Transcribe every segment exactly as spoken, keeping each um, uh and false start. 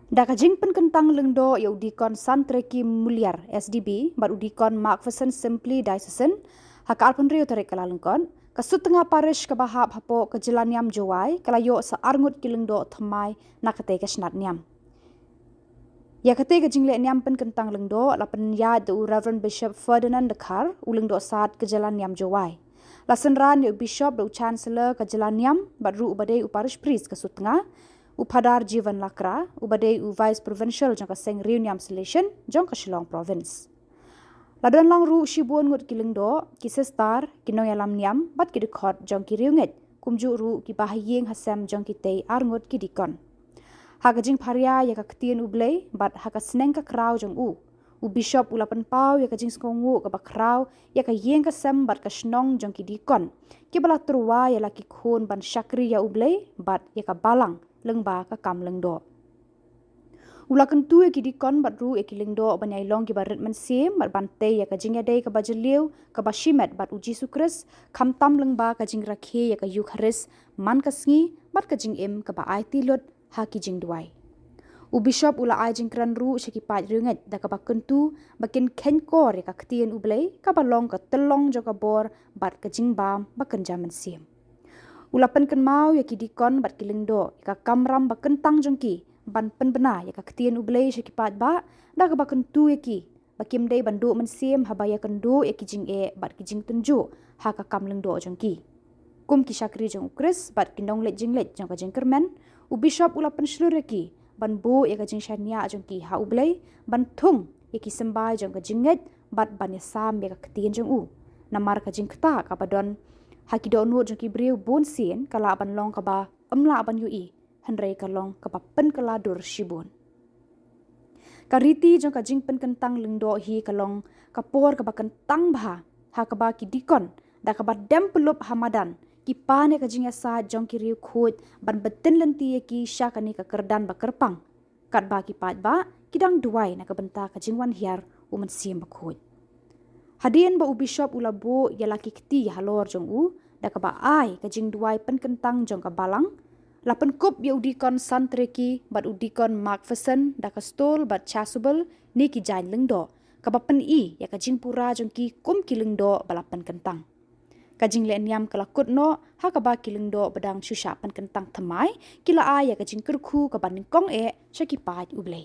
Da ka jingpynkyntang lyngdoh ïa u Deacon Santreki Muliar, S D B, bad u Deacon Markferson Simply, Diocesan, ha ka arphew hynriew tarik Kyllalyngkot, ka Sutnga Parish kaba hap hapoh ka jylla niam Jowai, ka la ïoh sa arngut ki lyngdoh thymmai na katei ka shnat niam. Ïa katei ka jingleh niam pynkyntang lyngdoh la pynïaid da u Reverend Bishop Ferdinand Dkhar, u lyngdoh sad ka jylla niam Jowai. La synran ïa u Bishop da u Chancellor ka jylla niam, bad ruh uba dei u Parish Priest ka Sutnga, u Phadar Jivan Lakra, uba dei u Vice Provincial jong ka Seng Riewniam Salesian jong ka Shillong Province. La don lang ruh shibun ngut ki lyngdoh, ki sister, ki nongïalam niam, bad ki dkhot jong ki riewngeit, kumjuh ruh kiba ha ïing ha sem jong kitei arngut ki deacon. Ha ka jingpharia ïa ka ktien U Blei, bad ha ka sneng ka khraw jong u, u Bishop u la pynpaw ïa ka jingsngewnguh kaba khraw ïa ka ïing ka sem bad ka shnong jong ki deacon, kiba la tyrwa ïa la ki khun ban shakri ïa U Blei bad ïa ka Balang lyngba ka kam lyngdoh. U la kyntu ïa ki deacon bad ruh ïa ki lyngdoh ban ïai long kiba rit mynsiem bad ban tei ïa ka jingïadei kaba jylliew, kaba shimet bad U Jisu Khrist, khamtam lyngba ka jingrakhe ïa ka Eukharist man ka sngi bad ka jingim kaba aiti lut ha ki jingduwai. U Bishop u la ai jingkren ruh sha ki paid riewngeit da kaba kyntu ba kin kheiñkor ïa ka ktien U Blei kaba long ka tyllong jong ka bor bad ka jingbam ba kynja mynsiem. U la pynkynmaw ïa ki deacon bad ki lyngdoh ïa ka kamram ba kyntang jong ki ban pynbna ïa ka ktien U Blei sha ki paidbah, da kaba kyntu ïa ki ba kim dei ban duh mynsiem haba ïakynduh ïa ki jingeh bad ki jingtynjuh ha ka kam lyngdoh jong ki. Kum ki shakri jong U Khrist bad ki nongleit jingleit jong ka jingkyrmen, u Bishop u la pynshlur ïa ki ban buh ïa ka jingshaniah jong ki ha U Blei, ban thung ïa ki symbai jong ka jingngeit bad ban ïasam ïa ka ktien jong u. Namar ka jingktah kaba don ha ki dohnud jong ki briew bunsien ka lah ban long kaba ym lah ban ïohi, hynrei ka long kaba pynkylla dur shibun. Ka riti jong ka jingpynkyntang lyngdoh hi ka long ka por kaba kyntang bha, ha kaba ki deacon da kaba dem pyllup ha madan ki pan ïa ka jingïasaid jong ki riewkhuid ban btin lynti ïa ki sha kane ka kyrdan ba kyrpang. Katba ki paidbah ki dang duwai na ka bynta ka jingwan hiar U Mynsiem Bakhuid. Hadien ba u Bishop u la buh ïa la ki kti halor jong u, da kaba ai ka jingduwai pynkyntang jong ka Balang, la pynkup ïa u Deacon Santreki bad u Deacon Markferson da ka stole bad chasuble ne ki jaiñ lyngdoh, kaba pyni ïa ka jingpura jong ki kum ki lyngdoh ba la pynkyntang. Ka jingleh niam ka la kut noh ha kaba ki lyngdoh ba dang shu shah pynkyntang thymmai ki la ai ïa ka jingkyrkhu kaba nyngkong eh sha ki paid U Blei.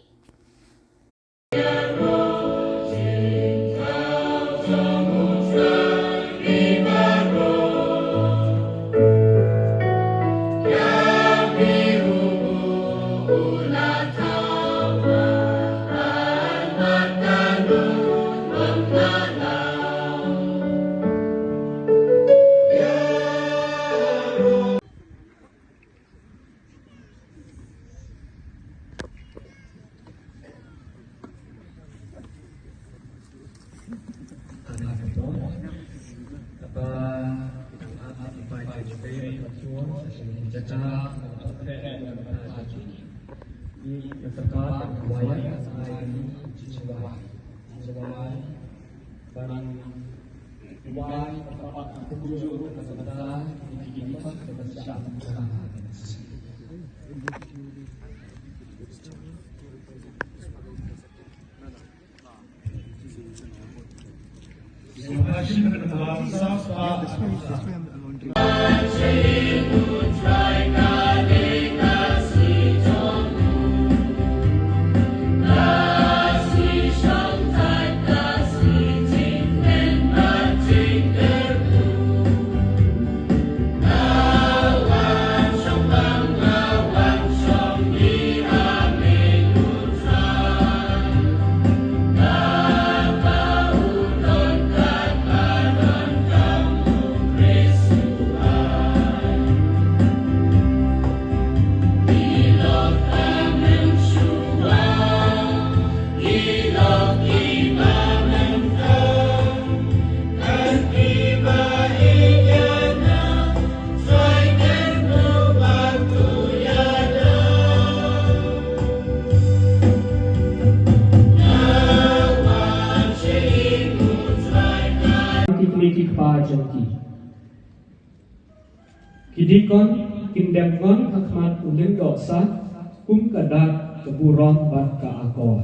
Ki kmie ki kpa jong ki. Ki deacon kin dep ngon ha khmat u lyngdoh sah kum ka dak Ka burom bad ka akor.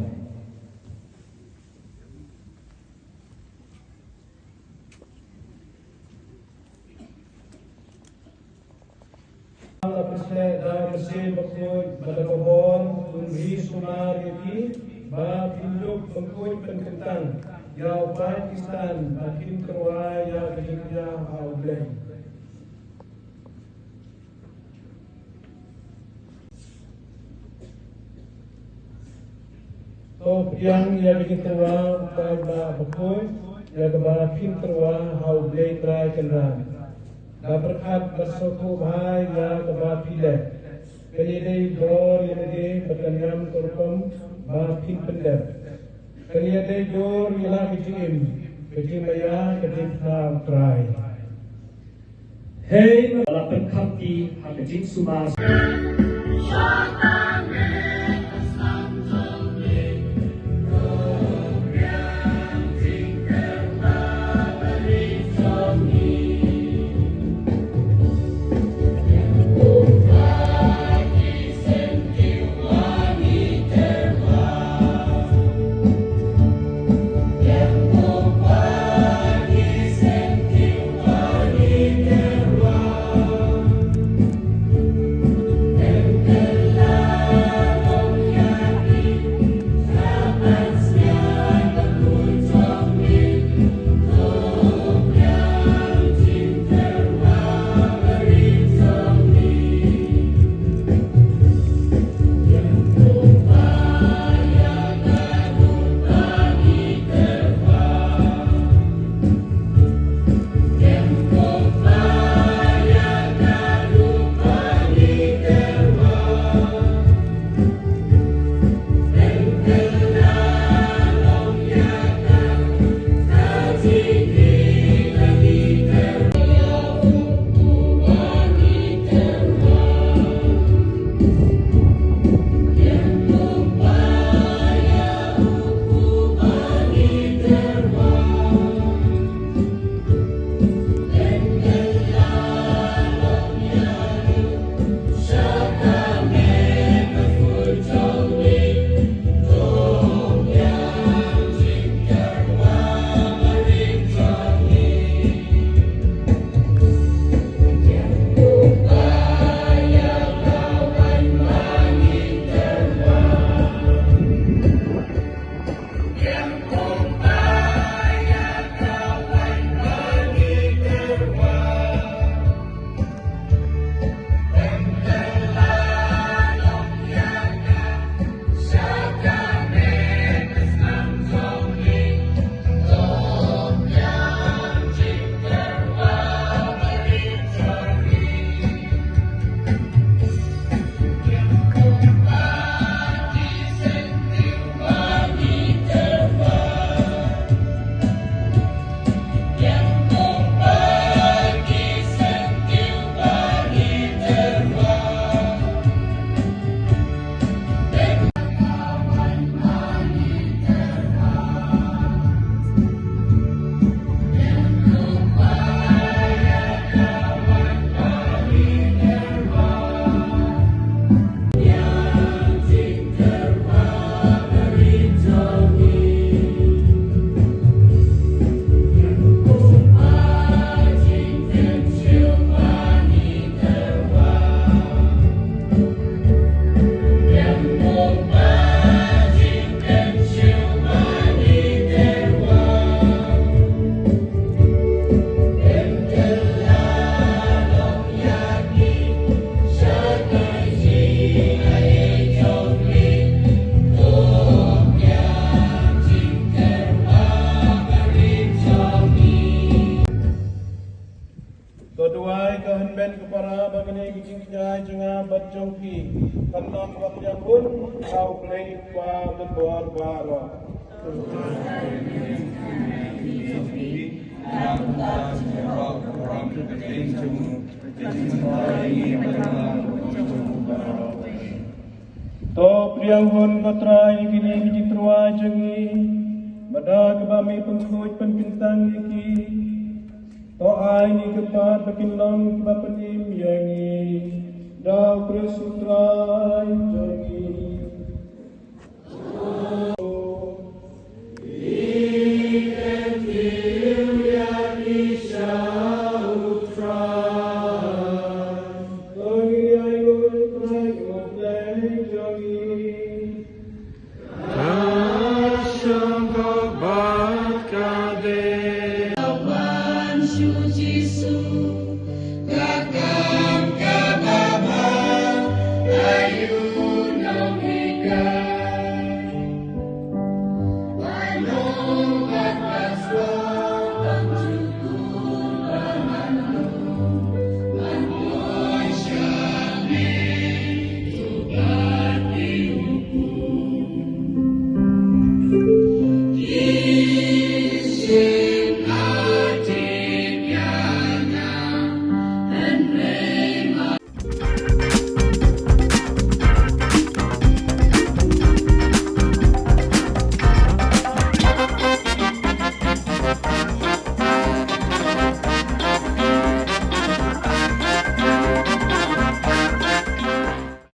La pynsleh da ka mynsiem bakhuid bad da ka bor, un ri sumar ïa ki ba phin dup pynkhuid pynkyntang ïa u Pakistan bad phin tyrwa ïa ka jingpynïaid ha U Blei. To pdiang ïa ka jingtyrwa u paidbah bakhuid ïa kaba phin tyrwa ha U Blei Trai Kynrad. Da pyrkhat bad sngewthuh bha ïa kaba phi leh. Kan ïadei dor ïa lade bad kan ïam ka rukom ba phin pyndep. Kan ïadei dor ïa la ka jingim, ka jingmaïa, ka jingpynbna U Trai. Hei, la pynkham ki ha ka jingsumar. To duwai ka hynmen ka para ba kane ka jingkñia jong nga bad jong phi kan long kaba pdiang hun ha U Blei Kpa Lynbor baroh. To pdiang hun ko Trai ïa kine ki jingtyrwa jong ngi, ba da kaba me pynkhuid pynkyntang ïa ki. To ai ngi ki paid ba kin long kiba pynim ïa ngi. Da U Khrist U Trai jong ngi.